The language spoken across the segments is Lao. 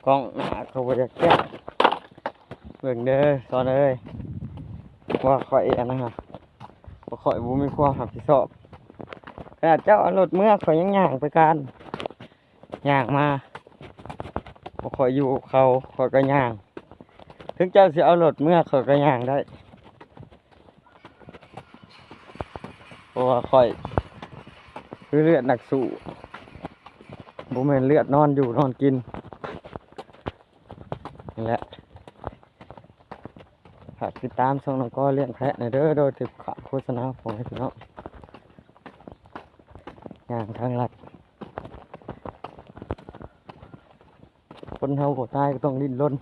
ກ້ອງໜ້າກໍບໍ່ຢາກແກ້ງ. ເບິ່ງເດີສອນເອີຍ ວ່າຂ້ອຍອັນນັ້ນຫະ ວ່າຂ້ອຍບໍ່ມີຄວາມຮັບຜິດຊອບ. ຂະໜາດເຈົ້າເອົາລົດເມືອ ຂ້ອຍຍັງຍ່າງໄປການ ຍ່າງມາ. ບໍ່ຄ່ອຍຢູ່ກັບເຂົາ ຂ້ອຍກໍຍ່າງ. ເຖິງເຈົ້າຊິເອົາລົດເມືອ ຂ້ອຍກໍຍ່າງໄດ້. ເພາະວ່າຂ້ອຍຄືເລືອດນັກສູ້ ບໍ່ແມ່ນເລືອດນອນຢູ່ນອນກິນ. ນີ້ແຫຼະ ຝາກຕິດຕາມຊ່ອງນ້ອງກໍລ້ຽງແພະແດ່ເດີ ໂດຍທີ່ຂາດໂຄສະນາ ພໍ່ແມ່ພີ່ນ້ອງ. ຍ່າງທາງລັດ ຄົນເຮົາບໍ່ຕາຍກໍຕ້ອງດີ້ນລົນ.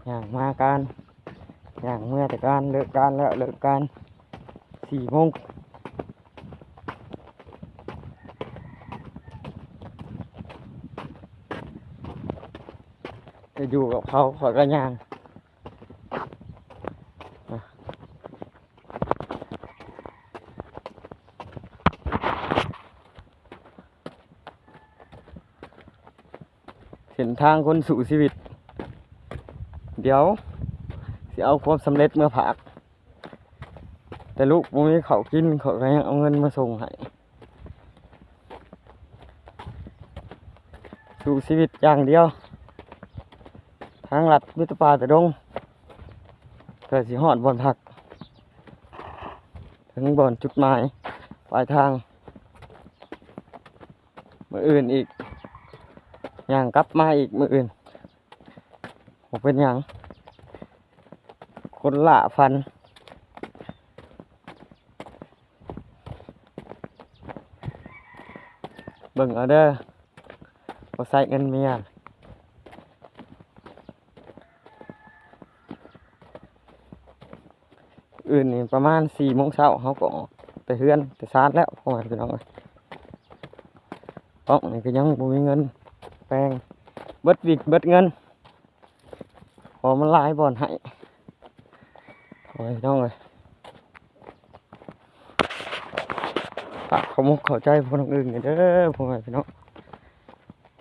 ຍ່າງມາການ ຍ່າງເມືອແຕ່ການ ເລີກການແລ້ວ ເລີກການສີ່ໂມງ ຈະຢູ່ກັບເຂົາ ຂ້ອຍກໍຍ່າງ. ເສັ້ນທາງຄົນສູ້ຊີວິດ ດຽວຊິເອົາຄວາມສຳເລັດເມືອຝາກ. ແຕ່ລູກບໍ່ມີເຂົ້າກິນ ເຂົາກໍຍັງເອົາເງິນມາສົ່ງໃຫ້. ສູ້ຊີວິດຢ່າງດຽວ ທາງລັດມີແຕ່ປ່າແຕ່ດົງ ເພື່ອຊິຮອດບ່ອນພັກ ເຖິງບ່ອນຈຸດໝາຍປາຍທາງ. ມື້ອື່ນອີກ ຍ່າງກັບມາອີກມື້ອື່ນ ບໍ່ເປັນຫຍັງ ຄົນລ້າຝັນ. ເບິ່ງເອົາເດີ ບໍ່ໃຊ້ເງິນເມຍ. ອື່ນນີ້ປະມານສີ່ໂມງເຊົ້າ ເຮົາກໍອອກແຕ່ເຮືອນແຕ່ຊານແລ້ວ ພໍ່ແມ່ພີ່ນ້ອງເອີຍ. ກ້ອງນີ້ກໍຍັງບໍ່ມີເງິນແປງ ເບິດວິກເບິດເງິນ ເພາະມັນຫຼາຍບ່ອນໃຫ້ ພໍ່ແມ່ພີ່ນ້ອງເອີຍ. ຝາກເຂົ້າອົກເຂົ້າໃຈພໍ່ນ້ອງອຶ່ງນີ້ເດີ ພໍ່ແມ່ພີ່ນ້ອງ.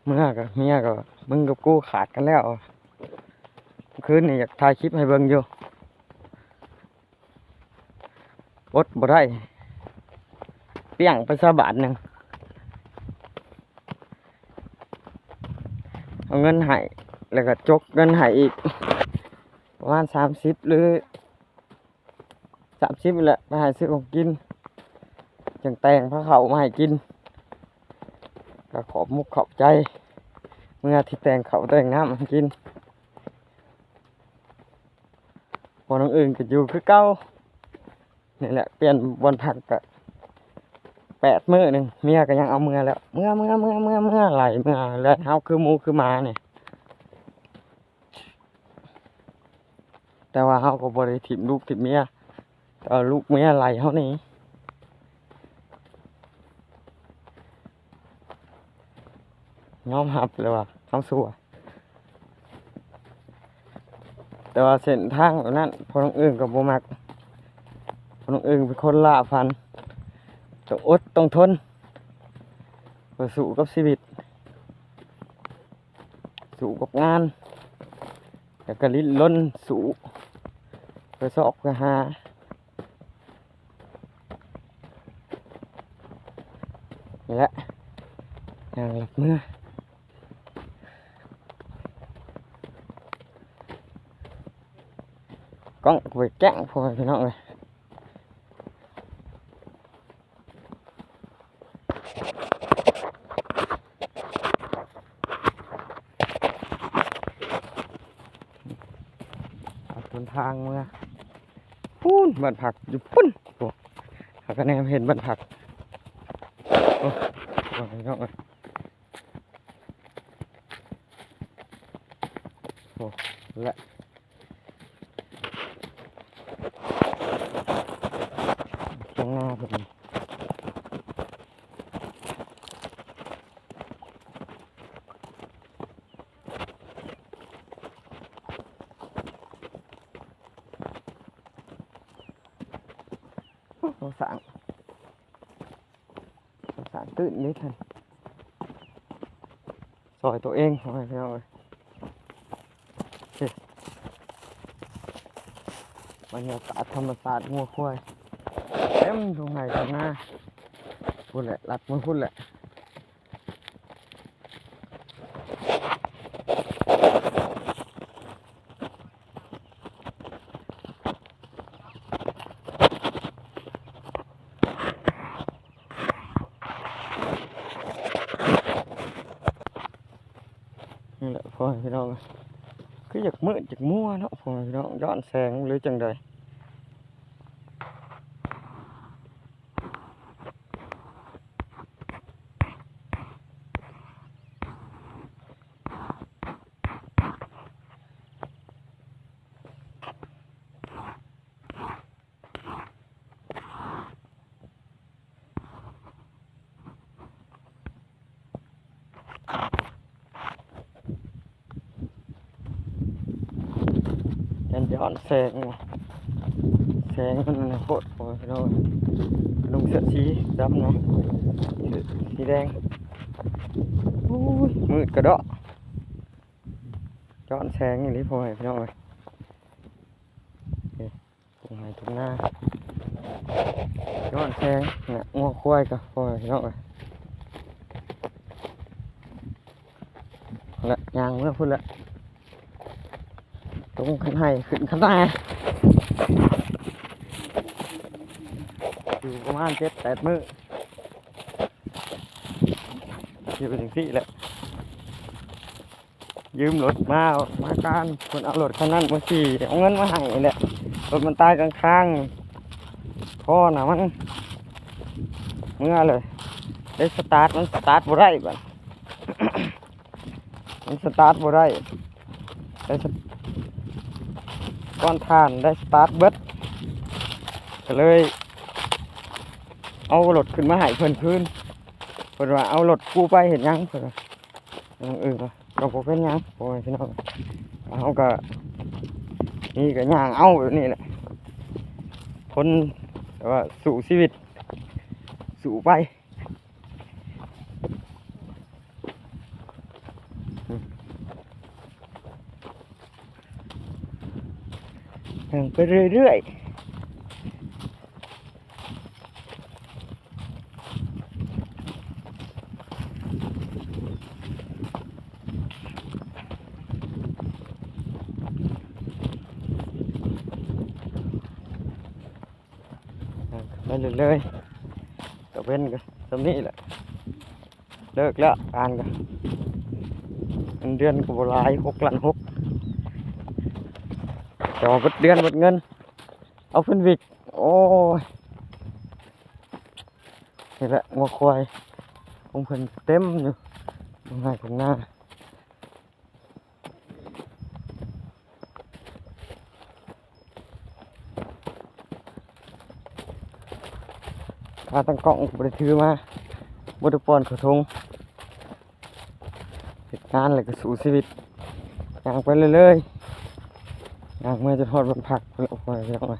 ເມື່ອກໍເມຍກໍມຶງກັບກູຂາດກັນແລ້ວ. ຄືນນີ້ຢາກຖ່າຍຄລິບໃຫ້ເບິ່ງຢູ່ ອົດບໍ່ໄດ້ ປ່ຽງໄປຊະບາດໜຶ່ງ. ເອົາເງິນໃຫ້ ແລ້ວກໍຈົກເງິນໃຫ້ອີກ ປະມານສາມສິບ ຫຼື ສາມສິບນີ້ແຫຼະ ໄປໃຫ້ຊື້ຂອງກິນ ຈັ່ງແຕ່ງພາເຂົ້າມາໃຫ້ກິນ. ກໍຂອບມຸກຂອບໃຈເມື່ອທີ່ແຕ່ງເຂົ້າແຕ່ງນ້ຳໃຫ້ກິນ. ບ່ອນອື່ນກໍຢູ່ຄືເກົ່ານີ້ແຫຼະ ປ່ຽນບ່ອນພັກກໍແປດມື້ໜຶ່ງ ເມຍກໍຍັງເອົາເມືອແລ້ວ ເມືອ ເມືອ ເມືອ ເມືອ ເມືອ ໄລ່ເມືອ ແລ່ນເຮົາຄືໝູຄືໝານີ້. ແຕ່ວ່າເຮົາກໍບໍ່ໄດ້ຖິ້ມລູກຖິ້ມເມຍ ແຕ່ວ່າລູກເມຍໄລ່ເຮົາໜີ. ຍອມຮັບເລີຍວ່າເຮົາຊົ່ວ ແຕ່ວ່າເສັ້ນທາງແບບນັ້ນພໍ່ນ້ອງອຶ່ງກໍບໍ່ມັກ. ພໍ່ນ້ອງອຶ່ງເປັນຄົນລ້າຝັນ ຕ້ອງອົດຕ້ອງທົນ ເພື່ອສູ້ກັບຊີວິດ ສູ້ກັບງານ ແລ້ວກໍດີ້ນລົນສູ້ເພື່ອຊອກເພື່ອຫາ. ນີ້ແຫຼະ ຍ່າງລັດເມືອ ກ້ອງໄປແກ້ງ ພໍ່ແມ່ພີ່ນ້ອງເອີຍ. ເອົາຫົນທາງເມືອພຸ້ນ ບ້ານພັກຢູ່ພຸ້ນ ໂອ້ ຫາກະແນມເຫັນບ້ານພັກ ໂອ້ ພີ່ນ້ອງເອີຍ ໂອ້ ແລະ ຂ້າງໜ້າເພິ່ນ ໂອ້ ສ້າງ. ສ້າງຕື່ນເດ້ທ່ານ ຊ່ອຍຕົວເອງ ພໍ່ແມ່ພີ່ນ້ອງເອີຍ. ນີ້ ບັນຍາກາດທຳມະຊາດ ງົວຄວາຍເຕັມທົ່ງໄຮ່ທົ່ງນາ ພຸ້ນແຫຼະ ລັດມາພຸ້ນແຫຼະ. ນີ້ແຫຼະ ພໍ່ແມ່ພີ່ນ້ອງ ຄືຢາກມືດຢາກມົວເນາະ ພໍ່ແມ່ພີ່ນ້ອງ ຍ້ອນແສງຫຼືຈັ່ງໃດ. ຢ້ານ ຢ້ານແສງ ແສງມັນໂພດ ພໍ່ແມ່ພີ່ນ້ອງ ນຸ່ງເສື້ອສີດຳເນາະ ສີແດງ. ໂອ້ຍ ມືດກະເດາະ ຍ້ອນແສງອີ່ຫຼີ ພໍ່ແມ່ພີ່ນ້ອງເອີຍ. ທົ່ງໄຮ່ທົ່ງນາ ຍ້ອນແສງນະ ງົວຄວາຍກໍ ພໍ່ແມ່ພີ່ນ້ອງເອີຍ ແລະ ຍ່າງເມືອພຸ້ນແຫຼະ ລົງຄັນໄຮ່ຂຶ້ນຄັນນາ ຢູ່ປະມານເຈັດແປດມື້ ຢູ່ຈັ່ງຊີ້ແຫຼະ. ຢືມລົດມາ ມາການ ເພິ່ນເອົາລົດຄັນນັ້ນມາຂີ່ ເອົາເງິນມາໃຫ້ແຫຼະ ລົດມັນຕາຍກາງທາງ ພໍນະມັນເມືອເລີຍ ໄດ້ສະຕາດ ມັນສະຕາດບໍ່ໄດ້ບາດ ມັນສະຕາດບໍ່ໄດ້ ໄດ້ສະ ກ້ອນຖ່ານໄດ້ສະຕາດເບິດ ກໍເລີຍເອົາລົດຂຶ້ນມາໃຫ້ເພິ່ນຄືນ ເພິ່ນວ່າ ເອົາລົດກູໄປເຮັດຫຍັງ ເພິ່ນວ່າ. ເອີ ກໍບໍ່ເປັນຫຍັງ ພໍ່ແມ່ພີ່ນ້ອງ ເຮົາກໍ ນີ້ກໍຍ່າງເອົາແບບນີ້ແຫຼະ ຄົນແບບວ່າສູ້ຊີວິດ ສູ້ໄປ ຍ່າງໄປເລື້ອຍໆ. ໄປເລື້ອຍໆ ຕາເວັນກໍສ່ຳນີ້ແຫຼະ ເລີກແລ້ວ ການກໍ ເງິນເດືອນກໍບໍ່ຫຼາຍ ຫົກລ້ານຫົກ ຈ່ອເບິດເດືອນເບິດເງິນ ເອົາເພິ່ນວິກ ໂອ້ຍ. ນີ້ແຫຼະ ງົວຄວາຍຂອງເພິ່ນເຕັມຢູ່ ທົ່ງໄຮ່ທົ່ງນາ ຂາຕັ້ງກ້ອງກໍບໍ່ໄດ້ຖືມາ ບໍ່ໄດ້ປ້ອນເຂົ້າຖົງ. ເຮັດງານແລ້ວກໍສູ້ຊີວິດ ຍ່າງໄປເລື້ອຍໆ ຍ່າງເມືອຈົນຮອດບ້ານພັກພຸ້ນແຫຼະ ໂອ້ຍ ພີ່ນ້ອງເອີຍ.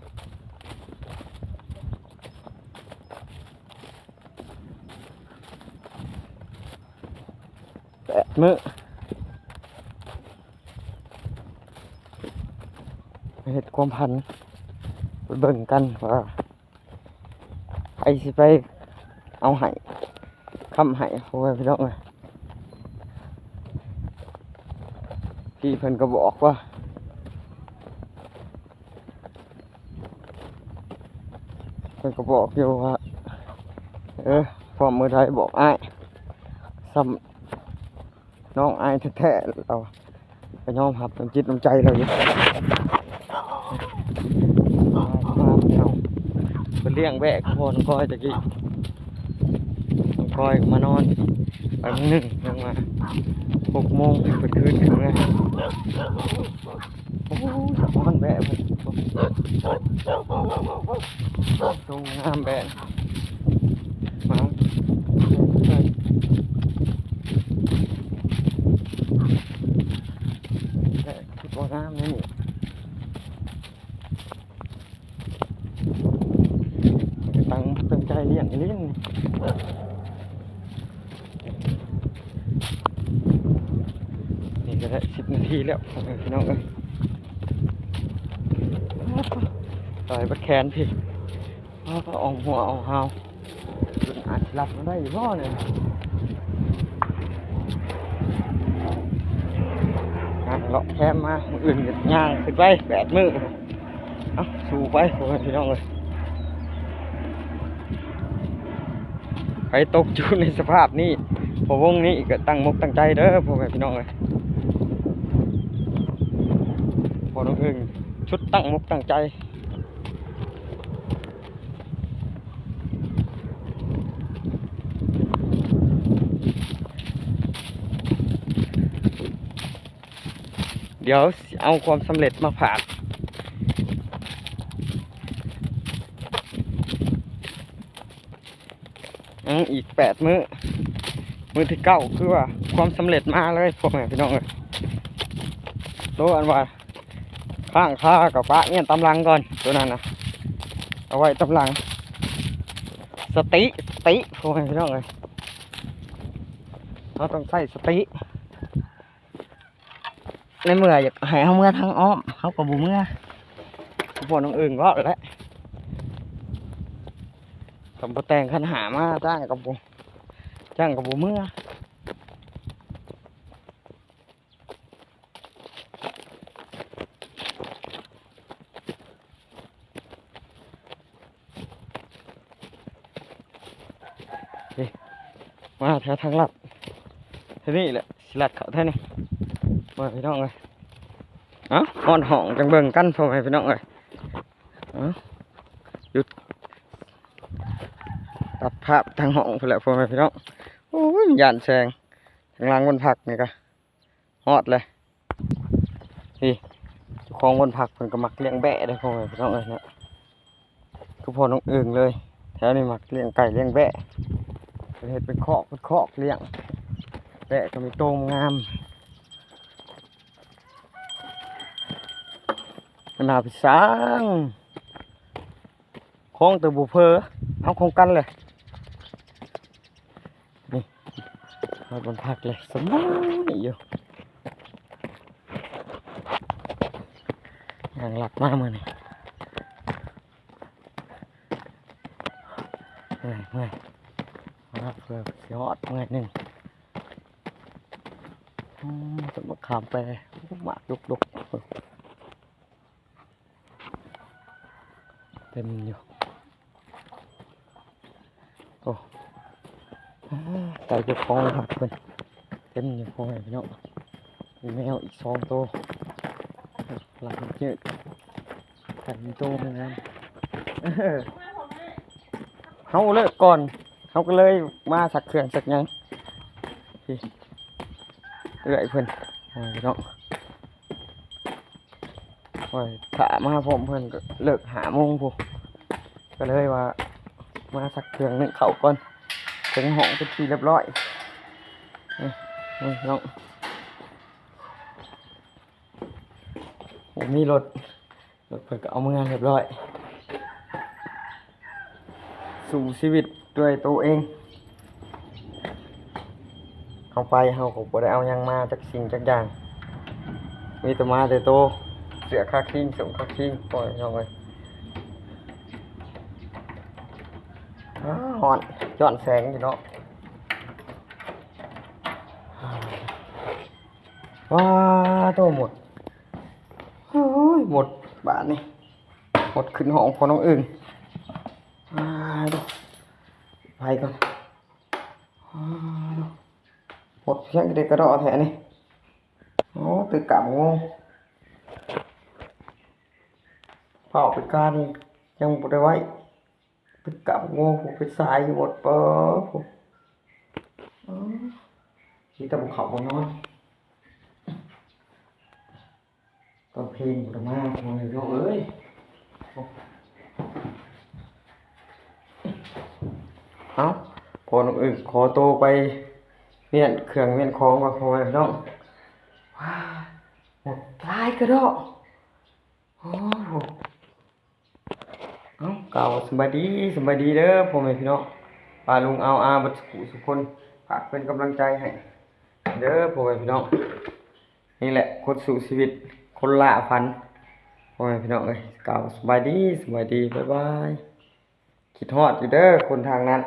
ແປດມື້ ເຮັດຄວາມຝັນ ໄປເບິ່ງກັນວ່າ ໃຜຊິໄປເອົາໄຫ້ ຄ້ຳໄຫ້ ໂອ້ຍ ພີ່ນ້ອງເອີຍ. ພີ່ເພິ່ນກໍບອກວ່າ ເພິ່ນກໍບອກຢູ່ວ່າ ເອີ ພ້ອມມື້ໃດບອກອ້າຍ ສ່ຳ ນ້ອງອ້າຍແທ້ໆ ລາວກໍຍອມຮັບນ້ຳຈິດນ້ຳໃຈລາວຢູ່. ເພິ່ນລ້ຽງແບ້ກັບພໍ່ນ້ອງກ້ອຍຕະກີ້ ນ້ອງກ້ອຍກໍມານອນ ໄປມື້ໜຶ່ງ ຍັງມາ ຫົກໂມງເພິ່ນຄືນຂຶ້ນເມືອ. ໂອ້ຍ ສະອອນແບ້ເພິ່ນ ໂຕງາມແບ້ ມາ ແຕ່ຄືບໍ່ງາມແນວນີ້ ຕັ້ງ ຕັ້ງໃຈລ້ຽງອີ່ຫຼີນີ້. ໄດ້ສິບນາທີແລ້ວ ພີ່ນ້ອງເອີຍ. ຕ່ອຍບັດແຂນພີ້ ອ້າວ ອ່ອງຫົວອ່ອງຫາວ ເພິ່ນອາດຊິລັດມາໄດ້ຢູ່ບໍ່ນີ້? ຍ່າງເລາະແຄມມາ ມື້ອື່ນກໍຍ່າງຂຶ້ນໄປ ແປດມື້. ເອົ້າ ສູ້ໄປ ພໍ່ແມ່ພີ່ນ້ອງເອີຍ. ໃຜຕົກຢູ່ໃນສະພາບນີ້ ພໍວົງນີ້ກໍຕັ້ງມົກຕັ້ງໃຈເດີ ພໍ່ແມ່ພີ່ນ້ອງເອີຍ. ພໍ່ນ້ອງເອີງ ຊຸດຕັ້ງມົກຕັ້ງໃຈ. ດຽວຊິເອົາຄວາມສຳເລັດມາຝາກ. ອືມ ອີກແປດມື້ ມື້ທີເກົ້າ ຄືວ່າຄວາມສຳເລັດມາເລີຍ ພໍ່ແມ່ພີ່ນ້ອງເອີຍ. ໂຕອັນວ່າຄ້າງຄາກໍປະເມຍນຕາມຫຼັງກ່ອນ ໂຕນັ້ນນະ ເອົາໄວ້ຕາມຫຼັງ. ສະຕິ ສະຕິ ພໍ່ແມ່ພີ່ນ້ອງເອີຍ ເຮົາຕ້ອງໃຊ້ສະຕິ. ໃນເມື່ອຢາກໃຫ້ເຮົາເມືອທາງອ້ອມ ເຮົາກໍບໍ່ເມືອ ພໍ່ນ້ອງເອີງເວົ້າແຫຼະ. ຄັນບໍ່ແຕ່ງຄັນຫາມາຈ້າງກໍບໍ່ ຈ້າງກໍບໍ່ເມືອ. ນີ້ ມາແຖວທາງລັດ ແຖວນີ້ແຫຼະ ຊິລັດເຂົ້າແຖວນີ້ ພໍ່ແມ່ພີ່ນ້ອງເອີຍ. ເອົ້າ ຮອດຫ້ອງຈັ່ງເບິ່ງກັນ ພໍ່ແມ່ພີ່ນ້ອງເອີຍ. ເອົ້າ ຢຸດ ຕັດພາບທາງຫ້ອງພຸ້ນແຫຼະ ພໍ່ແມ່ພີ່ນ້ອງ. ໂອ້ຍ ຢ້ານແສງ ທາງຫຼັງບ້ານພັກນີ້ກະ ຮອດເລີຍ. ນີ້ ເຈົ້າຂອງບ່ອນພັກເພິ່ນກໍມັກລ້ຽງແບ້ເດ້ ພໍ່ແມ່ພີ່ນ້ອງເອີຍເນາະ ຄືພໍ່ນ້ອງເອີງເລີຍ. ແຖວນີ້ມັກລ້ຽງໄກ່ລ້ຽງແບ້ ເພິ່ນເຮັດເປັນຄອກເປັນຄອກລ້ຽງ. ແບ້ກໍມີໂຕງາມ ໜ້າໄປສ້າງຂອງແຕ່ບໍ່ເຜີ ເອົາຂອງກັນເລີຍ. ນີ້ ຮອດບ້ານພັກເລີຍ ສະບາຍຢູ່ ຍ່າງລັດມາມື້ນີ້ ເມື່ອຍ ເມື່ອຍ ມາເພື່ອຊິຮອດເມື່ອຍໜຶ່ງ. ອືມ ຈະມາຂ້າມໄປ ໝາກດົກໆ. ເຕັມຢູ່ ໂອ້ ໄກ່ເຈົ້າຂອງພັກເພິ່ນເຕັມຢູ່ ພໍ່ແມ່ພີ່ນ້ອງ. ມີແມວອີກສອງໂຕ ຫຼັງຈືດ ໄກ່ໂຕງາມ. ເຮົາເລີກກ່ອນ ເຮົາກໍເລີຍມາຊັກເຄື່ອງຊັກຫຍັງ ເອື້ອຍເພິ່ນ ພີ່ນ້ອງ. ໂອ້ຍ ຖ້າມາພ້ອມເພິ່ນກໍເລີກຫ້າໂມງພຸ້ນ ກໍເລີຍວ່າມາຊັກເຄື່ອງ ໜຶ້ງເຂົ້າກ່ອນ ເຖິງຫ້ອງເປັນທີ່ລຽບຮ້ອຍ. ນີ້ ນີ້ນ້ອງ ໂອ້ ມີລົດ ລົດເພິ່ນກໍເອົາເມືອລຽບຮ້ອຍ ສູ້ຊີວິດດ້ວຍໂຕເອງ. ເຮົາໄປເຮົາກໍບໍ່ໄດ້ເອົາຫຍັງມາຈັກສິ່ງຈັກຢ່າງ ມີແຕ່ມາແຕ່ໂຕ ເສື້ອຄາຄິງ ສົ້ງຄາຄິງ ໂອ້ຍ ພີ່ນ້ອງເອີຍ. ອ້າ ຮ້ອນ ຍ້ອນແສງຢູ່ເນາະ. ວ້າ ໂຕ ໝົດ ໂອ້ຍ ໝົດບາດນີ້ ໝົດຂຶ້ນຫ້ອງພໍ່ນ້ອງເອີງ. ອ້າ ໄປກ່ອນ. ອ້າ ໝົດຫຍັງໄດ້ກະເດາະແທ້ນີ້. ໂອ້ ຕຶກກາບງູ ເຜົາໄປການຍັງບໍ່ໄດ້ໄວ້. ຕຶກກັບງູ ຜູ້ເປັນສາຍຢູ່ໝົດ ເປີ ຜູ້ ເອີ ມີແຕ່ບໍ່ເຂົ້າບໍ່ນອນ ຕອນເພງບໍ່ໄດ້ມາ ພໍ່ແມ່ພີ່ນ້ອງເອີຍ. ເອົ້າ ພໍ່ນ້ອງເອີງຂໍໂຕໄປມ້ຽນເຄື່ອງມ້ຽນຂອງກ່ອນ ພໍ່ແມ່ພີ່ນ້ອງ. ວ້າ ໝົດຫຼາຍກະເດາະ ໂອ້. ເອົ້າ ກ່າວວ່າສະບາຍດີ ສະບາຍດີເດີພໍ່ແມ່ພີ່ນ້ອງ ປ້າລຸງອາວອາເບິດສູ່ຜູ້ສູ່ຄົນ ຝາກເປັນກຳລັງໃຈໃຫ້ເດີພໍ່ແມ່ພີ່ນ້ອງ. ນີ້ແຫຼະຄົນສູ້ຊີວິດ ຄົນລ່າຝັນ. ໂອ້ຍ ພີ່ນ້ອງເອີຍ ກ່າວສະບາຍດີ ສະບາຍດີ ບາຍບາຍ. ຄິດຮອດຢູ່ເດີຄົນທາງນັ້ນ.